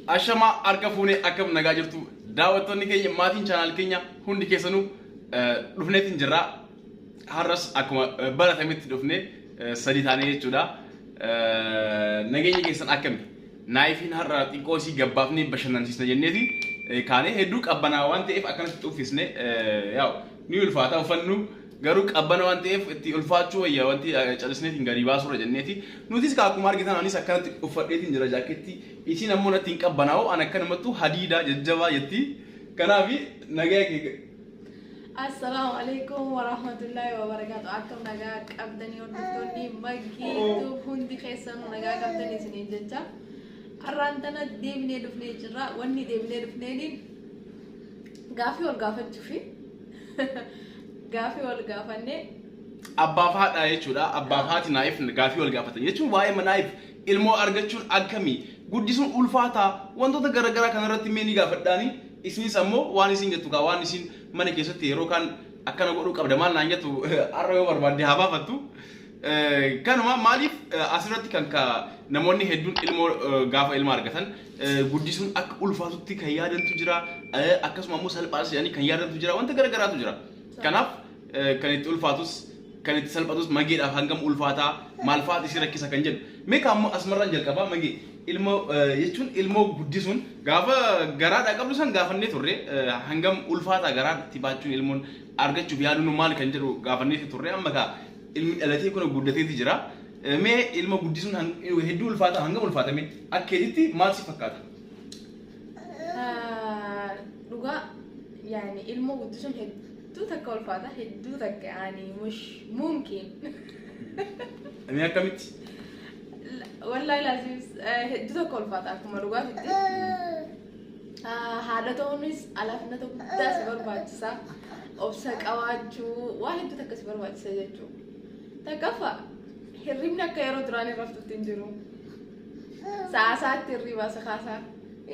Ashamaa, harka fuunee, akkam nagaa jirtu daawwattoonni keenya, maatiin channel keenya hundi keessanuu? Dhufneetiin jirra. Har'as akkuma baratametti dhufne sadi taanee jechuudha. Nageenya keessan akkami? Naayifiin har'a xiqqoo isii gabbaafnee bashannansiisna jenneeti kaanee. Hedduu qabbanaa waan ta'eef akkanatti uffisne. Yaa'u ni ulfaata uffannu, garuu qabbana waan ta'eef itti ulfaachuu wayya wanti calisneetiin gadi baasuurra jenneeti. Nutis akkuma argitan anis akkanatti uffadheetiin jira jaakkeetti. Isiin ammoo natti hin qabbanaa'u, an akkanumattuu hadiidaa jajjabaa jetti. Kanaaf nagaa kee. Assalaamu alaikum warahmatullahi wabarakatuh. Akkam nagaa qabdanii, hordoftoonni Maggiituu hundi keessanuu? Nagaa qabdanii isiniin jecha. Har'aan tana deebinee dhufnee jirra. Wanni deebinee dhufneeniin gaafii wal gaafachuufi gaafii wal gaafannee. Abbaaf haadha jechuudha. Abbaaf haati naayif gaafii wal gaafatan jechuun waa'ee manaayif ilmoo argachuun akkamii, guddisuun ulfaataa, wantoota garaagaraa kanarratti mee ni gaafadhaani. Isinis ammoo waan isin jettu kaa, waan isin mana keessatti yeroo kaan akkana godhuu qabda maal naan jettu har'a yoo barbaadde haa baafattu. Kanuma maaliif asirratti kan ka namoonni hedduun ilmoo gaafa ilma argatan guddisuun akka ulfaatutti kan yaadantu jira, akkasuma ammoo salphaas jedhanii kan yaadantu jira, wanta garaagaraatu jira. Kanaaf kan itti ulfaatus kan itti salphatus, mageedhaaf hangam ulfaataa, maal fa'aatu isii rakkisa kan jedhu. Mee kaammoo asumarraan jalqabaa, magee, ilmoo jechuun ilmoo guddisuun gaafa garaadhaa qabdu san gaafannee turre, hangam ulfaataa garaatti baachuun, ilmoon argachuuf yaaduun maal kan jedhu gaafannee turre. Amma kaa ilmi dhalatee kun guddateeti jira. Mee ilma guddisuun hedduu ulfaataa, hangam ulfaata, mee akka keetitti maal si fakkaata? Dhugaa yaani ilmoo guddisuun hedduu takka ulfaata, hedduu takka, yaani mush mumkin. Mee akkamitti? Wallahi laazim hedduu tokko ulfaata akkuma dhugaatitti. Haadha ta'uunis alaafnata guddaa si barbaachisa. Obsa qabaachuu, waan hedduu takka si barbaachisa jechuudha. Takkaffaa, hirribni akka yeroo duraanii raftutti hin jiru. Sa'a sa'aatti hirriba isa kaasaa.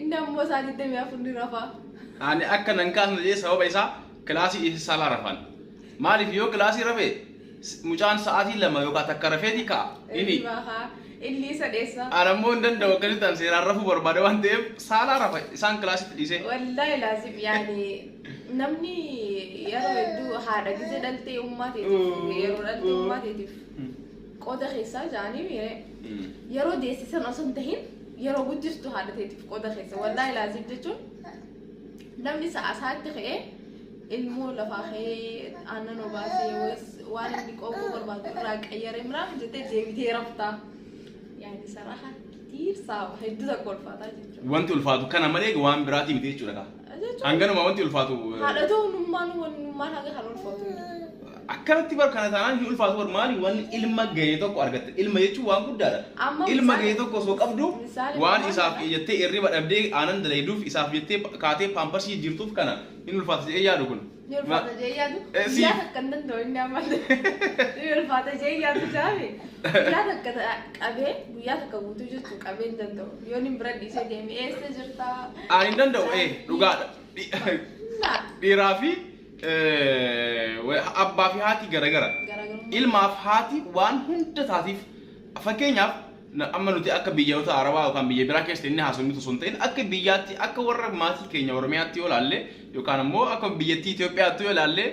Inni ammoo sa'a 24 ni rafa. Ani akka nan kaasne jedhee sababa isaa kilaasii isa saalaa rafan. Maaliif yoo kilaasii rafe mucaan sa'aatii 2 yookaan 1 rafeeti ka'a. Inni Hirribaa kaa. Inni isa dheessa. Ani ammoo hin danda'u, akkasitti an seeraan rafuu barbaada waan ta'eef saalaa rafa isaan kilaasitti dhiisee. Wallahi laazim, yaani namni yeroo hedduu haadha gizee dhaltee ummaa teetiif, yeroo dhaltee ummaa teetiif qooda keessaa jaanii miire, yeroo deessisan osoo hin tahin yeroo guddistu haadha teetiif qooda keessa. Wallahi laazim jechuun namni sa'a isaatti ka'ee ilmoo lafaa ka'ee aannan obaasee wayis waan inni qophoo barbaadu irraa qayyaree miraan jettee deebitee raftaa. Yaani saraha kitiir saaba hedduu takka ulfaataa jechuudha. Wanti ulfaatu kana malee waan biraatii miti jechuudha kaa. Jechuun Hanganuma wanti ulfaatu. Haadha ta'uun wannummaan haga kan ulfaatu. Akkanatti bar kana taanaan hin ulfaatu bar. Maali, wanni ilma gahee tokko argatte, ilma jechuun waan guddaadha. Amma Ilma gahee tokko osoo qabdu misaala waan maal isaaf jedha? jettee hirriba dhabdee aanan dalayduuf, isaaf jettee kaatee paamparsii jijjiirtuuf, kana hin ulfaatu jedhee yaadu kun. Ni ulfaata jee yaadu. Siif. Guyyaa takka hin danda'u inni amma. Ni ulfaata jee yaadu jaami. Guyyaa takka qabee, guyyaa takka guutuu jechuun qabee hin danda'u. Yoo inni bira dhiisee deeme, eessa jirtaa? Ani hin danda'u, dhugaadha. Laa. Dhiiraa fi abbaa fi haati garagara. Garaagarummaa. Ilmaaf haati waan hunda taatiif. Fakkeenyaaf amma nuti akka biyyoota Arabaa yookaan biyya biraa keessatti inni haasofnu osoo hin ta'in, akka biyyaatti, akka warra maatii keenya Oromiyaatti yoo ilaalle yookaan ammoo akka biyyattii Itoophiyaatti yoo ilaalle,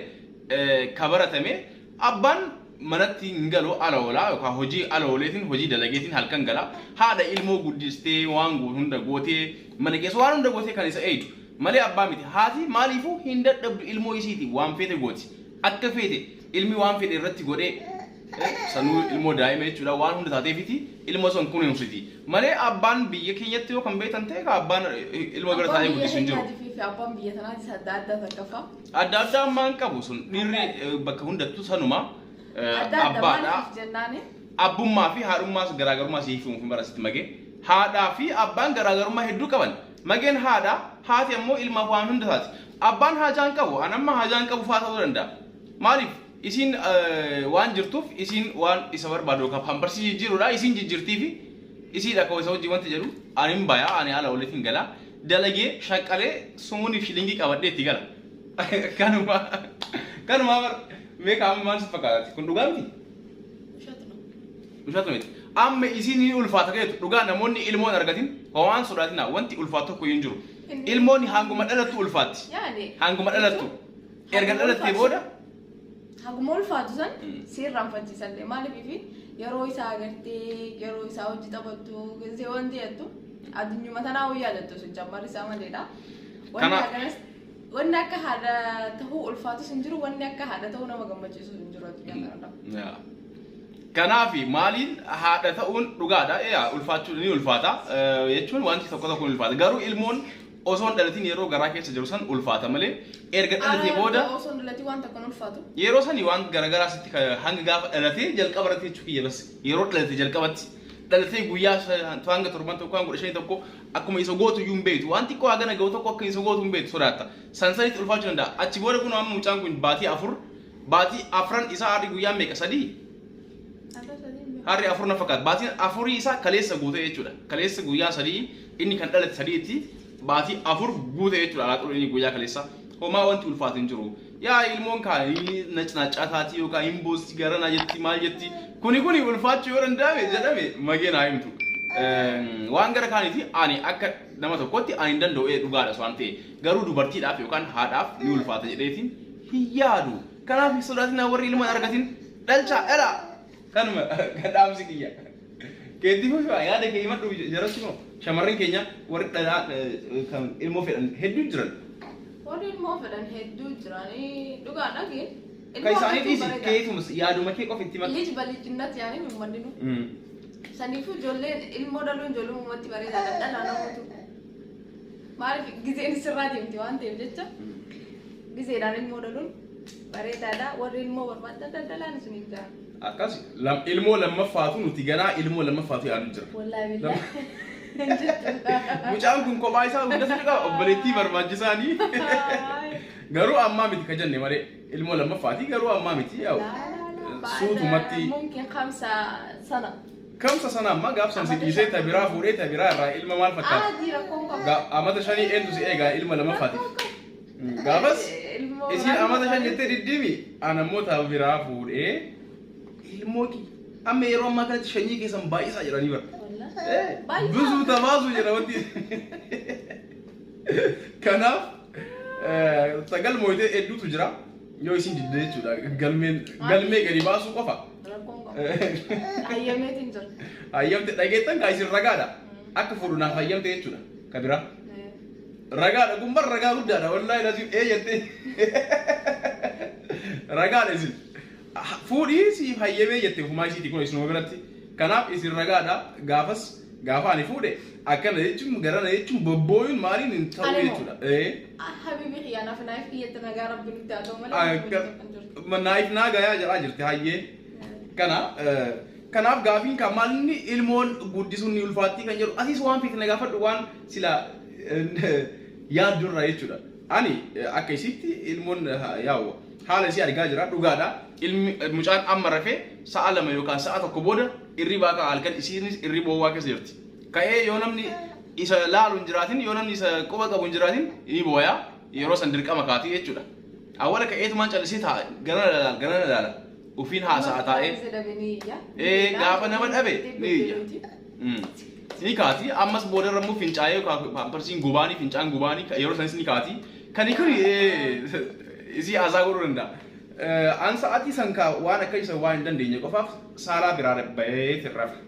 ka baratame abbaan manatti hin galu, ala oolaa yookaan hojii ala ooleetiin, hojii dalageetiin halkan gala. Haadha ilmoo guddistee, waan hunda gootee, mana keessa waan hunda gootee kan isa eeydu malee abbaa miti. Haati maaliifuu hin dadhabdu, ilmoo isiiti waan feete gooti. Akka feete ilmi waan fedhe irratti godhee, sanuu ilmoo daa'ima jechuudha, waan hunda taateefiti ilmoo san kunuunsiti malee abbaan biyya keenyatti yoo kan beektan ta'e ka abbaan ilmoo bira taa'ee Abbaan biyya guddisu hin jiru. keenyaatii fi abbaan biyya tanaatis adda adda takkaffaa. Adda addaa ammaan qabu sun dhiirri bakka hundattuu sanuma Adda adda abbaadha. Maaliif jennaani? Abbummaa fi haadhummaas garaagarummaa siif himuuf bara sitti magee. Haadhaa fi abbaan garaagarummaa hedduu qaban. Mageen haadha, haati ammoo ilmaaf waan hunda taati. Abbaan haajaan qabu, an amma haajaan qabu fa'aa ta'uu danda'a. Maaliif isiin waan jirtuuf, isiin waan isa barbaadu yookaan pampersii jijjiiruudha isiin jijjiirtii fi isiidha ka isa wajjin wanti jedhu. Ani hin baya, ani ala olitti gala. Dalagee shaqqalee sumuuniif shilingii qabadhee itti gala. Kanuma kanuma bar. Mee qaama maal si fakkaata? Kun dhugaa miti? Ushatuma. Dhugaatu miti. Amma isiin ni ulfaata keetu dhugaa namoonni ilmoo hin argatin. Homaan sodaatinaa, wanti ulfaatu tokko hin jiru. Ilmoon hanguma dhalattu ulfaatti. Yaani Hanguma dhalattu. Erga dhalattee booda haguma ulfaatu san si irraanfachiisallee, maaliif yeroo isaa agartee, yeroo isaa hojii taphattu, gisee wanti jettu addunyuma tanaa hoo yaadattu sun jammarri isaa maleedha. Wanni wanni akka haadha ta'uu ulfaatus hin jiru, wanni akka haadha ta'uu nama gammachiisus hin jiru addunyaa kanarra. Yaa. Kanaaf maaliin haadha ta'uun dhugaadha. Yaa, ulfaachuu ni ulfaata. Jechuun wanti tokko tokko ni ulfaata. Garuu ilmoon osoo hin dhalatin yeroo garaa keessa jiru san ulfaata malee erga dhalatee booda Osoo hin dhalatin waan tokko hin ulfaatu. Yeroo sani waan garagaraa sitti hanga gaafa dhalatee jalqaba irratti jechuu kiyya, bas yeroo dhalate jalqabatti dhalatee guyyaa hanga torban tokko hanga 15 tokko akkuma isa gootu iyyuu hin beektu, waan xiqqoo hagana ga'u tokko akka isa gootu hin beektu, sodaatta, san sanitti ulfaachuu danda'a. Achi booda kun amma mucaan kun baatii 4, baatii afran isaa har'i guyyaan meeqa, 3? Har'a 3 hin beeku. Har'i 4 na fakkaata. Baatiin afurii isaa kaleessa guute jechuudha. Kaleessa guyyaa 3, inni kan dhalate sadiitti baatii 4 guute jechuudha. Alaa xuru inni guyyaa kaleessa. Homaa wanti ulfaatu hin jiru. Yaa, ilmoon kaa nacnaccaa taati yookaan hin boossi, garanaa jetti, maal jetti. Kuni ulfaachuu yoo danda'ame jedhame magee naa himtu. Waan gara kaaniiti, ani akka nama tokkotti ani hin danda'u, dhugaadha waan ta'e. Garuu dubartiidhaaf yookaan haadhaaf ni ulfaata jedheetiin hin yaadu. Kanaaf hin sodaatinaa, warri ilma hin argatin dhalchaa, dhalaa. Kanuma dhaamsi kiyya. Keetti fufi, yaada kee himadhu jaratti moo shamarran keenya warri dhalaa kan ilmoo fedhan hedduu jiran. Warri ilmoo fedhan hedduu jiranii, dhugaa dhageen. Kan isaanii dhiisi, keetumas yaaduma kee qofa itti himadhu. ልጅ በልጅነት yaani uummanni nu. Saniifuu ijoolleen ilmoo dhaluun ijoollee uummatti bareedaadha, dhalaa namoota. Maaliif gizeen sirraa deemti waan ta'eef jecha gizeedhaan ilmoo dhaluun bareedaadha. Warri ilmoo barbaadan daldalaan isiniif jira. Akkas ilmoo lammaffaatu, nuti ganaa ilmoo lammaffaatu yaadu jira. Wallaahi billaa. Mucaan kun kophaa isaa guddachuu qaba, obboleettii barbaachisaanii. Garuu ammaa miti ka jenne malee, ilmoo lammaffaati, garuu ammaa miti, yaa'u suutumatti. ممكن 5 سنة. Kamsa sana ammaa gaafsan si dhiisee ta biraa fuudhee ta biraa irraa ilma maal fakkaata? Aadii rakkoon qabu. Amata 5 eenyu si eegaa ilma lammaffaatiif? Gaafas isiin amata 5 jettee diddimi, an ammoo ta biraa fuudhee ilmoo kiyya. Amma yeroo ammaa kanatti shanyii keessan baay'isaa jedhanii bara. ብዙ ተባዙ jedha wanti. Kanaaf sagal mooyitee hedduutu jira. Yoo isin didde jechuudha. Galmeen galmee gadi baasuu qofa. Rakkoon qabu. Hayyameetiin jira. Hayyamte, dhageettan kaa, isin ragaadha. Akka fuudhu naaf hayyamte jechuudha. Ka biraa. Ragaadha, kun bar ragaa guddaadha. Wallaahi lasiif ee jettee. Ragaadha isin. Fuudhii siif hayyamee jette ufumaa isiiti kun isinuma biratti. Kanaaf isin ragaadha. Gaafas gaafa ani fuudhe akkana jechuun garana jechuun bobbooyuun maaliin hin ta'u Ani moo? jechuudha. Habibi xiyyaanaaf naaf kiyyatti nagaa rabbi nutti haa ta'u malee. Akka naayif naa gayaa jedhaa jirti hayyee. Kana kanaaf gaafiin kan maal inni ilmoon guddisuun ni ulfaatti kan jedhu, asiis waan feete na gaafadhu, waan sila yaaddurraa jechuudha. Ani akka isitti ilmoon yaa'u haala isii argaa jira, dhugaadha. Ilmi mucaan amma rafee sa'a 2 yookaan sa'a 1 booda irribaa ka'a, halkan isiinis irriba ho'aa keessa jirti. Ka'ee yoo namni isa laalu hin jiraatin, yoo namni isa quba qabu hin jiraatin, ni booya, yeroo san dirqama kaatii jechuudha. Awwala ka'eetumaan callisee taa'a, gara laala gara laala ufiin haasa'a taa'ee. Gaafa nama dhabe ni iyya. Ni kaati, ammas boodarra immoo fincaa'ee yookaan paamparsiin gubaanii, fincaan gubaanii yeroo sanis ni kaati. Kani kun isii haasaa godhuu danda'a. An sa'aatii san kaa waan akka isa waan hin dandeenye qofaaf saalaa biraa baheeti rafa.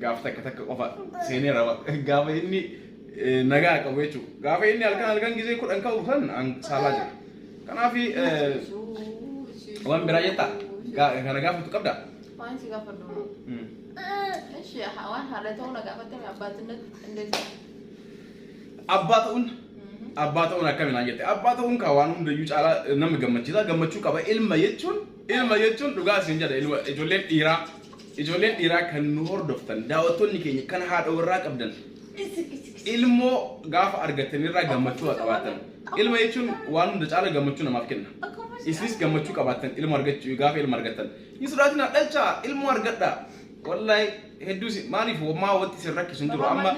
Gaafa takka takka qofa seenee rafa. Gaafa inni nagaa qabu jechuudha. Gaafa inni halkan halkan gisee 10 ka'u san an saalaa jira. Kanaaf waan biraa jettaa kana gaafatu qabdaa? Waan si gaafadhu. እሺ waan haadha ta'uu na gaafattame, abbaatinnet እንዴት ነው? Abbaa ta'uun akkami jette, abbaa ta'uun kaa waan hundayyuu caalaa nama gammachiisa, gammachuu qaba. Ilma jechuun dhugaa isin jedha, ilma ijoolleen dhiiraa kan nu hordoftan, daawwattoonni keenya kan haadha warraa qabdan, ilmoo gaafa argattanirraa gammachuu haa qabaattan. Ilma jechuun waan hunda caalaa gammachuu namaaf kenna. Isinis gammachuu qabaattan ilma argachuu, gaafa ilma argattan hin sodaatinaa, dhalchaa, ilmoo argadhaa. Wallahi hedduu maaliif maa wanti isin rakkisu hin jiru. Amma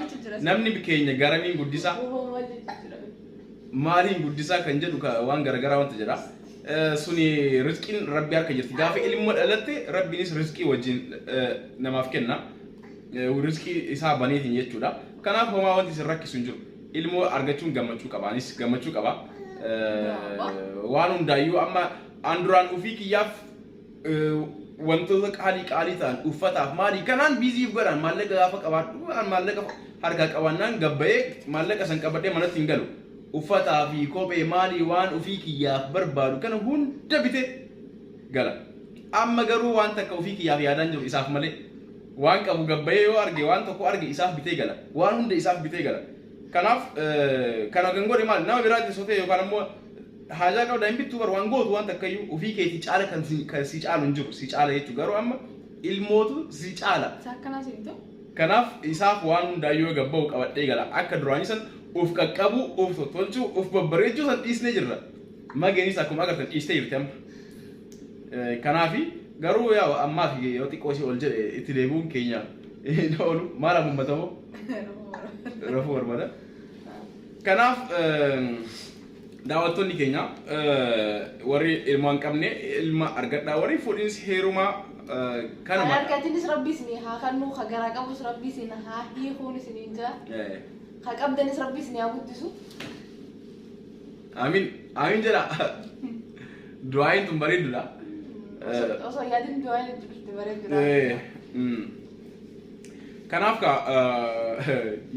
namni keenya garamiin guddisaa, maaliin guddisaa kan jedhu waan garagaraa wanta jedha. Suni rizqiin rabbi harka jirti. Gaafa ilmoo dhalatte rabbiinis rizqii wajjin namaaf kenna. Rizqii isaa baneetiin jechuudha. Kanaaf homaa wanti isin rakkisu hin jiru. Ilmoo argachuun gammachuu qaba. Anis gammachuu qaba. Waan hundaayyuu amma an duraan ofii kiyyaaf wantoota qaalii qaalii ta'an uffataaf maalii kanaan busy godhaan maallaqa gaafa qabaadhu an maallaqa harkaa qabaannaan gabbayee maallaqa san qabadhee manatti hin galu. Uffataa fi kophee maalii waan ofii kiyyaaf barbaadu kana hunda bitee gala. Amma garuu waan takka ofii kiyyaaf yaadaan jiru isaaf malee. Waan qabu gabbayee yoo arge, waan tokko arge, isaaf bitee gala. Waan hunda isaaf bitee gala. Kanaaf kana kan godhe maal nama biraatti osoo ta'e yookaan ammoo haajaa qabda hin bittuu bar waan gootu waan takkayyuu ofii keetii caala kan si caalu hin jiru, si caala jechuudha. Garuu amma ilmootu si caala. Isa akkanaa siin ta'u. Kanaaf isaaf waan hundaayyuu yoo gabba'u qabadhee gala. Akka duraanii san of qaqqabuu, of tottolchuu, of babbareechuu san dhiisnee jirra. Mageenis akkuma agartan dhiistee jirti amma. Kanaafi garuu yaa ammaaf yoo xiqqoo ishee ol jedhe itti deebi'uun keenya hin oolu. Maal hamummatamoo? Rafuu barbaada. Kanaaf daawwattoonni keenya warri ilma hin qabne ilma argadhaa, warri fuudhiinsi heerumaa Kan kanuma. argatinis Rabbi isinii haa kennu, ka garaa qabus Rabbi isin haa hiikuun isiniin jira. Ka qabdanis Rabbi isinii haa guddisu. Amiin amiin jedha. Du'aayin tun bareedduudha. Osoo yaadin du'aan itti dhufte bareedduudha. Kanaaf ka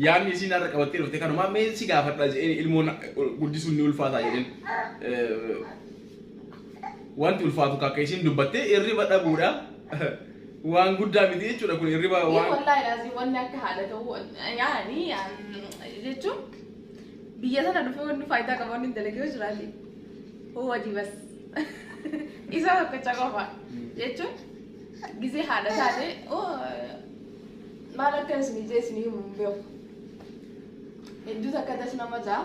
yaadni isiin har'a qabattee dhufte kanuma. Mee si gaafadha jedheen, ilmoon guddisuun ni ulfaataa jedheen. Wanti ulfaatu akka isiin dubbattee hirriba dhabuudha. Waan guddaa miti jechuudha kun hirriba waan. Wallaahi laazii wanni akka haadha ta'uu yaani jechuun biyya sana dhufee wanni faayidaa qabu wanni dalagee yoo jiraate hojii bas isa tokkicha qofa jechuun gizee haadha taate maal akka isin ijee isin himu hin beeku. Hedduu takka das nama ta'a.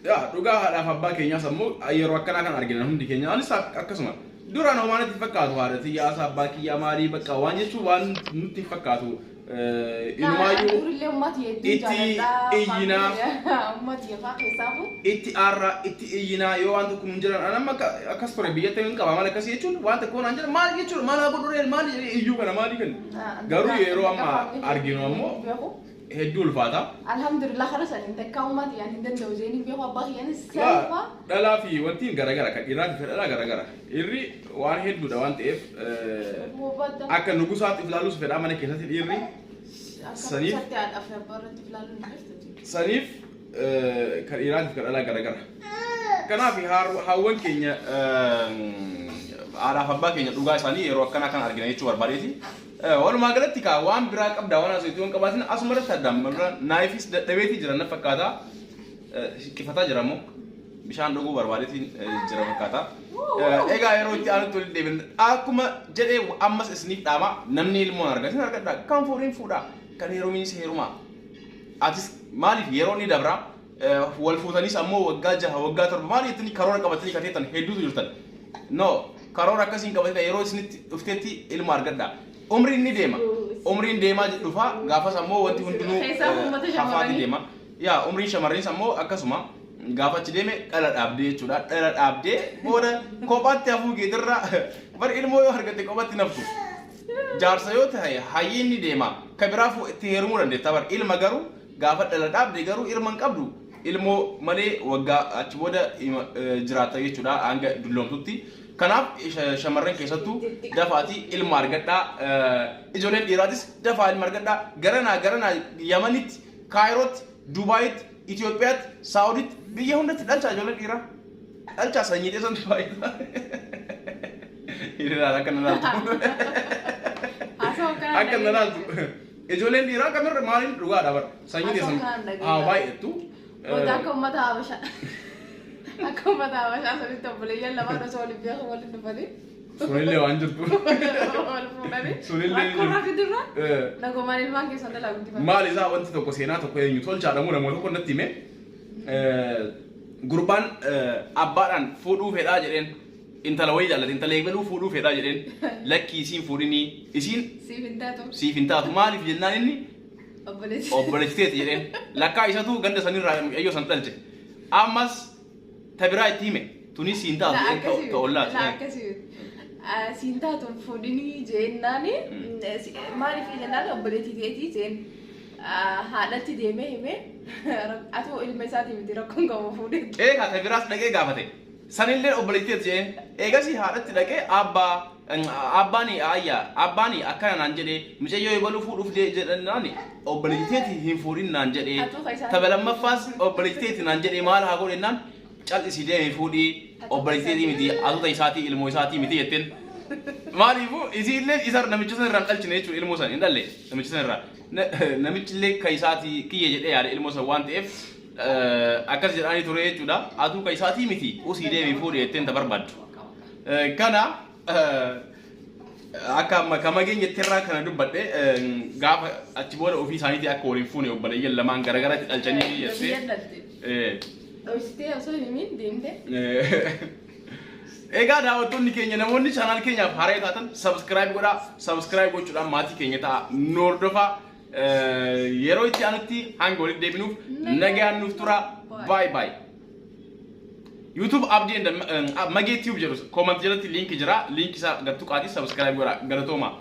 Yaa dhugaa haadhaaf abbaa keenyaas ammoo yeroo akkanaa kan argina hundi keenya. Anis akkasuma duraan homaa natti fakkaatu, haadha xiyyaasa abbaa kiyyaa maalii bakka waan jechuun waan nutti fakkaatu inumaayyuu Durillee ummati hedduu itti jaaladha. iyyinaa. Ummati fa'aa keessaafu. Itti aarraa, itti iyyinaa yoo waan tokko nun jedhan. An amma akkas ture, biyyatti hin qaba maal akkasii jechuun waan tokko naan jedhan, maal jechuudha, maal haa godhureen, maal jedhee iyyuu kana maali kan garuu yeroo amma arginu ammoo hedduu ulfaata. Alhamdulillah, kara saniin takkaa ummati yaan hin danda'u jeeniin beeku, abbaa kiyyaanis salphaa. Dhalaa fi wanti garagara, kan dhiiraa fi dhalaa garagara. Dhiirri waan hedduudha waan ta'eef akka nugusaatti of ilaaluus fedhaa mana keessatti dhiirri. Saniif haadhaa fi abbaa irratti ilaaluun hin jirtu. Saniif kan dhiiraatiif kan dhalaa garagara. Kanaaf haawwan keenya, haadhaaf abbaa keenya dhugaa isaanii yeroo akkanaa kan argina jechuu barbaadeeti. Walumaa galatti kaa waan biraa qabdaa, waan asii waan qabaatin asuma irratti addaan naayifis dadhabeetii jira na fakkaata. Qifataa jira immoo bishaan dhuguu barbaadeetiin jira fakkaata. Egaa yeroo itti aanutti walitti deebina. Akkuma jedhee ammas isiniif dhaama, namni ilmoon argatin argadha. Kan fuudhin fuudha. Kan heeruminis heerumaa. Atis maaliif yeroo ni dabra, wal fuutanis ammoo waggaa 6, waggaa 7 maal jettanii karoora qabatanii kateetan hedduutu jirtan. No, karoora akkasiin qabatanii yeroo isinitti dhuftetti ilma argadha. Umriin ni deema. Umriin deemaa dhufa, gaafas ammoo wanti hundinuu Keessaa uummata hafaati shamarranii. deema. Yaa umriin shamarraniis ammoo akkasuma gaafa achi deeme dhala dhaabdee jechuudha. Dhala dhaabdee booda kophaatti hafuu keetirra bar ilmoo yoo argatte kophaatti naftu. Jaarsa yoo ta'e hayyiin ni deema. Ka biraa itti heerumuu dandeetta bar. Ilma garuu gaafa dhala dhaabde garuu ilma hin qabdu. Ilmoo malee waggaa achi booda jiraata jechuudha hanga dulloomtutti. Kanaaf shamarran keessattuu dafaatii ilma argadhaa. Ijoolleen dhiiraatis dafaa ilma argadhaa. Garanaa garanaa Yamanitti, Kaayirootti, Dubaayitti, Itoophiyaatti, Saawuditti, biyya hundatti dhalchaa ijoolleen dhiiraa. Dhalchaa, sanyii teessan baay'ata. Hiriiraan akka na laaltu. Haasawaa akkanaa Akka na laaltu. Ijoolleen dhiiraa kamirra maaliin dhugaadha bara. Sanyii Haasawaa teessan akkanaan dhageenya. haa baay'attu. Booda akka uummata Habashaa sanitti obboleeyyan lamaan osoo waliin beekan waliin dhufanii Sunillee waan jirtu. wal fuudhanii Sunillee rakkoo irraa fidurra nagumaan ilmaan keessan dhalaa guddifatan. Maal isaa wanti tokko seenaa tokko eenyu tolchaadha moo namoota tokko natti hime. Gurbaan abbaadhaan fuudhuu fedhaa jedheen, intala wayii jaallate, intala eegaluu fuudhuu fedhaa jedheen, lakkii isiin fuudhinii, isiin Siif hin taatu. Siif hin taatu, maaliif jennaan inni Obboleessi. Obboleessiteeti jedheen. Lakkaa isatu ganda sanirraa mucayyoo san dhalche. Ammas ta biraa itti hime, tunis siin taatu jedheen, ta ollaati. La akkasii siin taatu fuudhinii jennaani, maaliif jennaan obboleettii teetii jeen. Haadhatti deemee himee, ati ilma isaatii miti, rakkoon qabu, fuudhee. Eegaa ta biraas dhaqee gaafate. Sanillee obboleettii jeen. Eegasii haadhatti dhaqee, abbaa abbaani ayya abbaani akkana naan jedhee, mucayyoo eebaluu fuudhuuf jedhannaan obboleettiiti hin fuudhin naan jedhee. Atuu ka isaa- Tapha lammaffaas obboleettiiti naan jedhee, maal haa godhennaan, cal'isii deemee fuudhii, obboleettiitii miti, atuuta isaatii, ilmoo isaatii miti jetteen. Maaliifuu isiillee isa namicha sana irraa hin dhalchine jechuudha, ilmoo sana hin dhalle namicha sana irraa. Namichi illee ka isaatii kiyya jedhee yaada ilmoo sana waan ta'eef akkas jedhaanii ture jechuudha. Atuu ka isaatii miti, usii deemii fuudhi jetteen ta barbaaddu. Kana akka amma kama geenyetti irraa kana dubbadhe, gaafa achi booda ofii isaaniitii akka waliin fuune obboleeyyan lamaan garagaratti dhalchanii jettee. Biyyan dhalte. Dhoksitee osoo hin himin deemte. Egaa daawwattoonni keenya, namoonni channel keenyaaf haaraa taatan subscribe godhaa. Subscribe gochuudhaan maatii keenya ta'a. Nu hordofaa. Yeroo itti aanutti hanga walitti deebinuuf nagaan nuuf tura. Bye bye. YouTube Abdii and Magee Tube jedhu comment jalatti link jira. Link isaa gattu qaatii subscribe godhaa. Galatooma.